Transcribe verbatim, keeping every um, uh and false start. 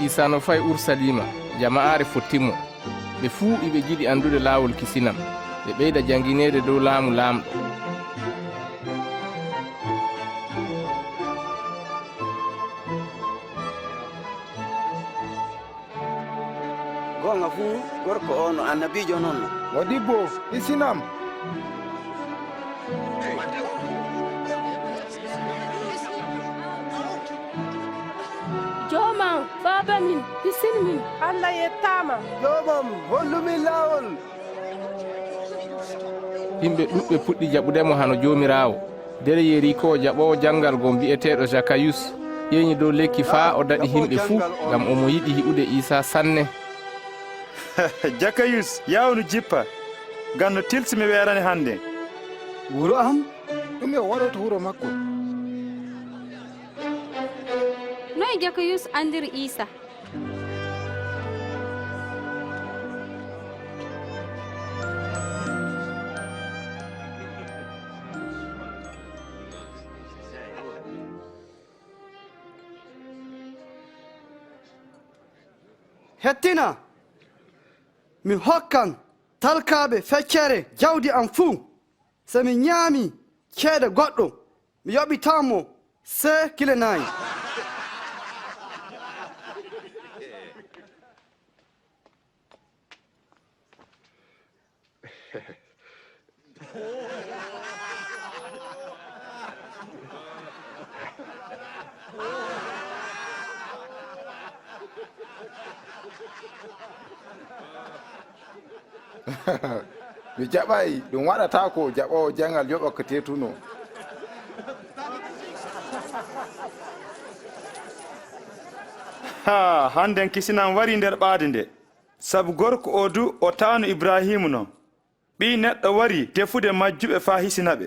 Iisaa no fay Urusaliima, jama'aare fotti mo. Ɓe fuu iɓe ngiɗi anndude laawol kisinam, ɓe ɓeyda janngineede dow laamu Laamɗo. Goonga fuu, gorko oo no annabiijo non. Modibbo, hisinam! Joomam, baaba min, hisin min. Allah yettaama. Joomam, hollu min laawol. Yimɓe ɗuuɗɓe puɗɗi jaɓude mo hano Joomiraawo. Nder Yeriko, jaɓoowo janngal gom bi'eteeɗo Jakayus ƴeeŋi dow lekki faa o daɗi yimɓe fuu, ngam omo yiɗi yi'ude Iisaa sanne. Jakayus, yaawnu jippa, ngam no tilsi mi weerane hande. Wuro am? Ɗume o waɗoto wuro makko? Noy Jakayus anndiri Iisa? Hettina, mi hokkan talkaaɓe feccere jawdi am fuu. Se mi nyaami ceede goɗɗo, mi yoɓitan mo see kile nayi. Mi jaɓay, ɗum waɗataako jaɓoowo janngal yoɓa ko teetuno. Haa, hannden kisinam warii nder ɓaade nde. Sabu gorko oo du o taanu Ibrahiimu non. Ɓii Neɗɗo warii tefude majjuɓe faa hisina ɓe.